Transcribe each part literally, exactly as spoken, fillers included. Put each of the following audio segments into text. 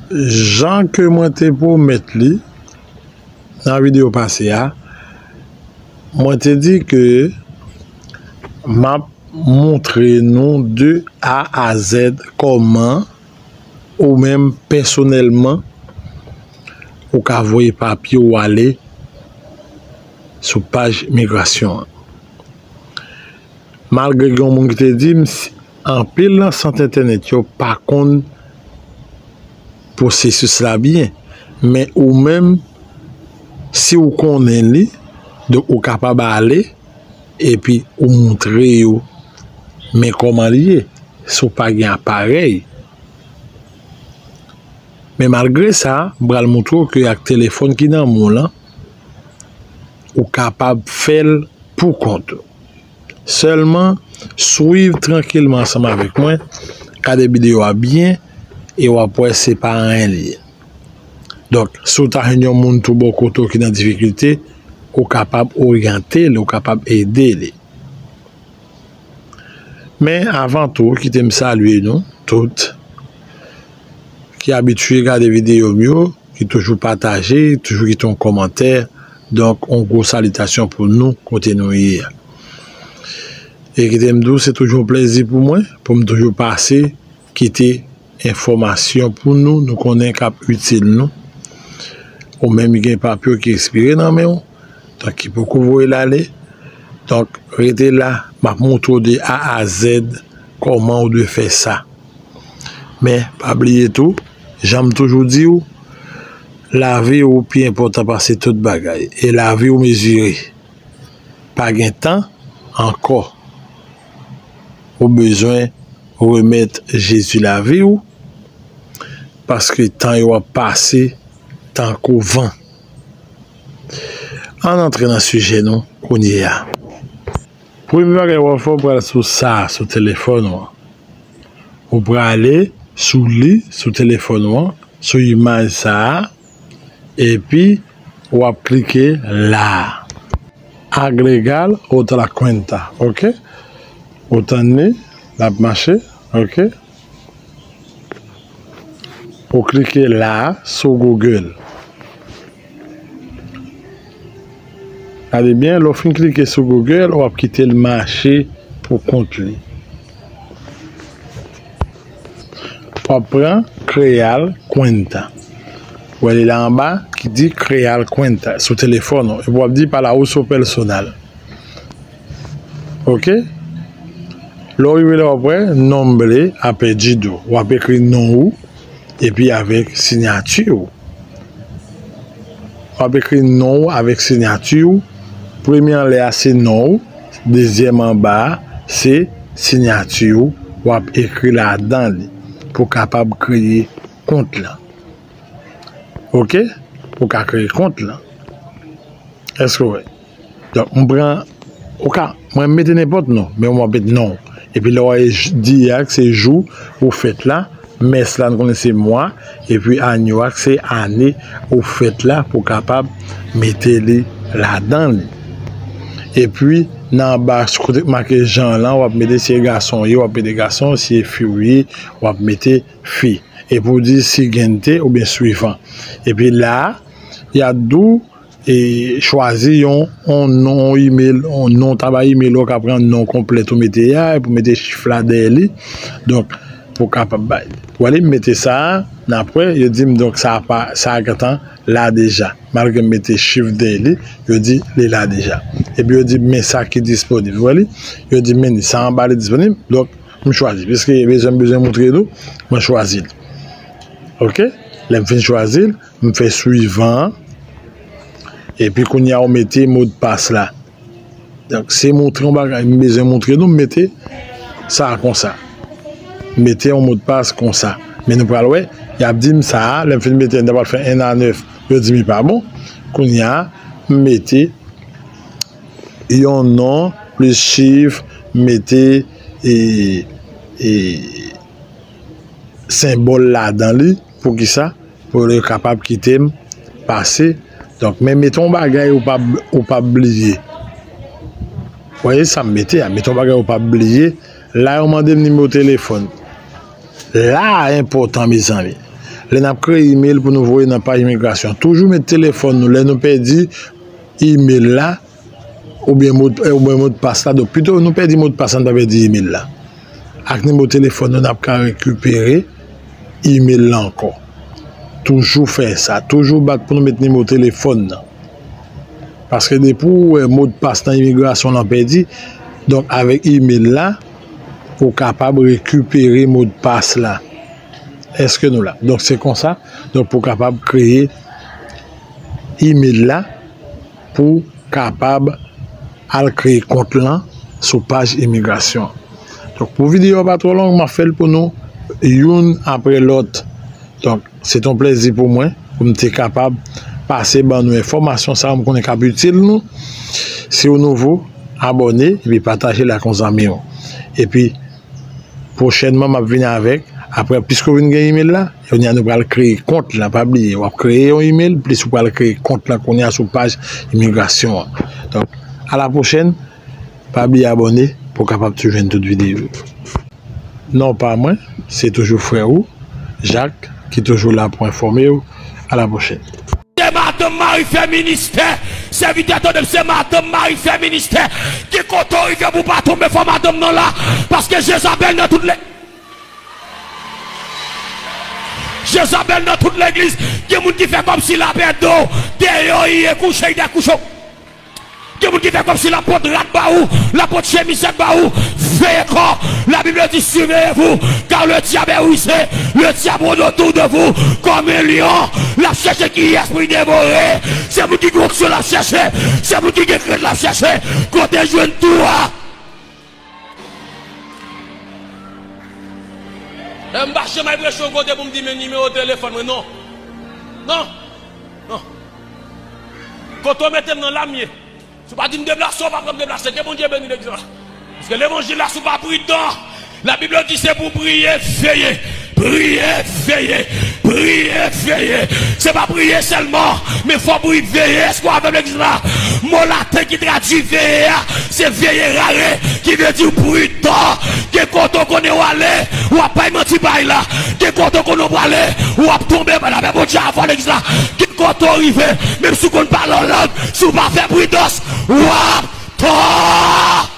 Jan ke mwen te pwomèt li nan videyo pase a, mwen te di ke m ap montre nou de A a Z kòman ou menm pèsonèlman ou ka voye papye w ale sou paj migrasyon an. Malgre gen yon moun ki te di m, anpil nan sant entènèt yo pa konn pwosesis la byen. Men ou menm, si w konnen li, donk ou kapab ale epi ou montre yo men kòman li ye, si w pa gen aparèy. Men malgre sa, m pral montre w ke ak telefòn ki nan men w lan, ou kapab fè l pou kont ou. Sèlman, swiv trankilman ansanm avèk mwen, gade videyo a byen, e w ap wè se pa anyen li ye. Donk, si w ta jwenn yon moun tou bò kote w ki nan difikilte, ou kapab oryante li, ou kapab ede li. Men, avan tou, kite m salye nou tout ki abitye gade videyo m yo, ki toujou pataje, toujou kite yon kòmantè. Donk, yon gwo salitasyon pou nou, kote nou ye a. E kite m di w, se toujou yon plèzi pou mwen, pou m toujou pase, kite enfòmasyon pou nou, nou konnen k ap itil nou. Ou menm gen papye w ki ekspire nan men w, donk ki poko voye l ale. Donk, rete la, m ap montre w de A a Z kòman w dwe fè sa. Men, pa bliye tou, jan m toujou di w, lavi w pi enpòtan pase tout bagay. E lavi w mezire. Pa gen tan ankò. Ou bezwen remèt Jezi lavi w, paske tan yo ap pase tankou van. Ann antre nan sijè nou kounye a. Premye bagay w ap fè, w pral sou sa, sou telefòn ou an. Ou prale sou li, sou telefòn ou an, sou imaj sa a, epi w ap klike la a. Agregar otra cuenta, ok? Ou tann li, l ap mache, ok? Ou klike la a sou Google. Gade byen, lè w fin klike sou Google, w ap kite l mache pou kont li. W ap pran Crear cuenta. Ou wè li la anba ki di Crear cuenta sou telefòn ou. Epi w ap di para uso personal. Ok? Lè w rive la, w ap wè nombre, apellido. W ap ekri non ou, epi avèk siyati w. W ap ekri non ou avèk siyati w. Premye anlè a se non ou. Dezyèm anba a se siyati w. W ap ekri ladan li pou w kapab kreye kont lan. Ok? Pou w ka kreye kont lan. Èske w wè? Donk, m pran, ou ka, mwen m mete nenpòt non, men w ap met non. Epi lè w wè dirèk, se jou ou fèt la, mès la, n konnen se mwa, epi anyo a, se ane ou fèt la, pou w kapab mete li ladan li. Epi, nan anba, kote k make jan lan, w ap mete si e gason w ye, w ap mete gason, si e fi w ye, w ap mete fi. Epi w di siguiente oubyen suivant. Epi la, y a di w e chwazi yon, yon non, yon email, yon non, ta bay email ou ka pran non konplèt ou mete a, epi w mete chif la dèyè li. Donk, pou w kapab bay. Ou wè li, m mete sa a, n apre, yo di m, donk, sa a pa, sa a gentan la deja. Malgre m mete chif dèyè li, yo di li la deja. Epi yo di m, men sa ki disponib. Ou wè li? Yo di m, men sa anba li disponib. Donk, m chwazi. Piske bezwen, m bezwen montre nou, mwen chwazi l. Ok? Lè m fin chwazi l, m fè swivan an. Epi kounye a, ou mete modpas la. Donk, se montre yon bagay, m bezwen montre nou, m mete sa konsa. M mete yon modpas konsa. Men nou pral wè, y ap di m sa a, lè m fin mete, m ta pral fè en a nèf, yo di m li pa bon. Kounye a, m mete yon non, plis chif, m mete, e, e, senbòl ladan li. Poukisa? Pou yo kapab kite m pase. Donk, men mete yon bagay ou p ap, ou p ap bliye. Ou wè sa m mete a, mete yon bagay ou p ap bliye. La, yo mande m nimewo telefòn. La a enpòtan, mezanmi. Lè n ap kreye email pou nou voye nan paj imigrasyon, toujou met telefòn nou lè nou pèdi email la, oubyen mo, oubyen modpas la. Donk, pito nou pèdi modpas la, n pa pèdi email la. Ak nimewo telefòn nou, n ap ka rekipere email la ankò. Toujou fè sa. Toujou bat pou nou met nimewo telefòn nan. Paske depi w wè modpas nan imigrasyon lan pèdi, donk avèk email la, ou kapab rekipere modpas la. Èske nou la? Donk, se konsa. Donk, pou w kapab kreye email la, pou w kapab al kreye kont lan sou paj imigrasyon. Donk, pou videyo a pa twò long, m ap fè l pou nou youn apre lòt. Donk, se t on plèzi pou mwen, pou m te kapab pase ban nou enfòmasyon sa a, m konnen k ap itil nou. Si w nouvo, abòne, epi pataje l ak yon zanmi w. Epi, pwochènman, m ap vini avèk, apre, piske w vin gen email la, kounye a nou pral kreye kont la, pa bliye, w ap kreye yon email, plis ou pral kreye kont la kounye a sou paj imigrasyon an. Donk, a la pwochèn, pa bliye abòne pou w kapab toujou jwenn tout videyo yo. Non pa mwen, se toujou frè ou, Jacques, ki toujou la pou enfòme w. A la pwochèn. Se madanm mari fè ministè, sèvitè tande m, se madanm mari fè ministè. Ki kote w rive pou w pa tonbe fò madanm nan la, paske Jezabèl nan tout le-, Jezabèl nan tout legliz. Gen moun ki fè kòmsi l ap ede w, deyò li ye, kouche li dekouche w. Gen moun ki fè kòmsi l ap pot rad ba ou, l ap pot chemizèt ba ou. Veye kò. La Bible dit, surveillez-vous, car le diable est rusé, le diable rôde autour de vous comme un lion. L ap chèche kiyès pou l devore. Se moun ki gen onksyon l ap chèche. Se moun ki gen krent l ap chèche. Kote l jwenn tou a. E m pa janm al preche yon kote pou m di men nimewo telefòn mwen, non. Non. Non. Kote w mete m nan la m ye. Si w pa di m deplase, w pa pran m deplase. Ke Bondye beni legliz la. Paske levanjil la, si w pa pridan, la Bib di se pou priye, veye. Priye, veye. Priye, veye. Se pa priye sèlman, men fò w priye, veye. Èske w avè m legliz la? Mo laten ki tradui veye a, se venerare, ki vle di pridan. Gen kote w konnen w ale, w ap bay manti bay la. Gen kote w konnen w prale, w ap tonbe, lapè Bondye avè w legliz la. Gen kote w rive, menm si w konn pale an lang, si w pa fè pridans, w ap tonbe.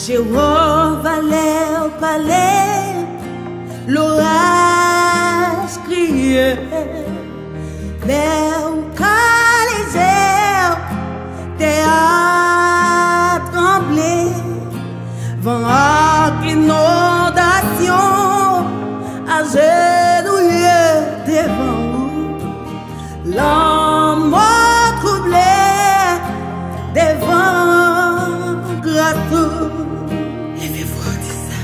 Jewova, lè w pale, loraj kriye. Mè ou kale je w, tè a tranble. Van ak inondasyon ajenouye devan ou. Lanmò twouble devan gras ou. Leve vwa w di sa.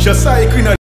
Jan sa ekri nan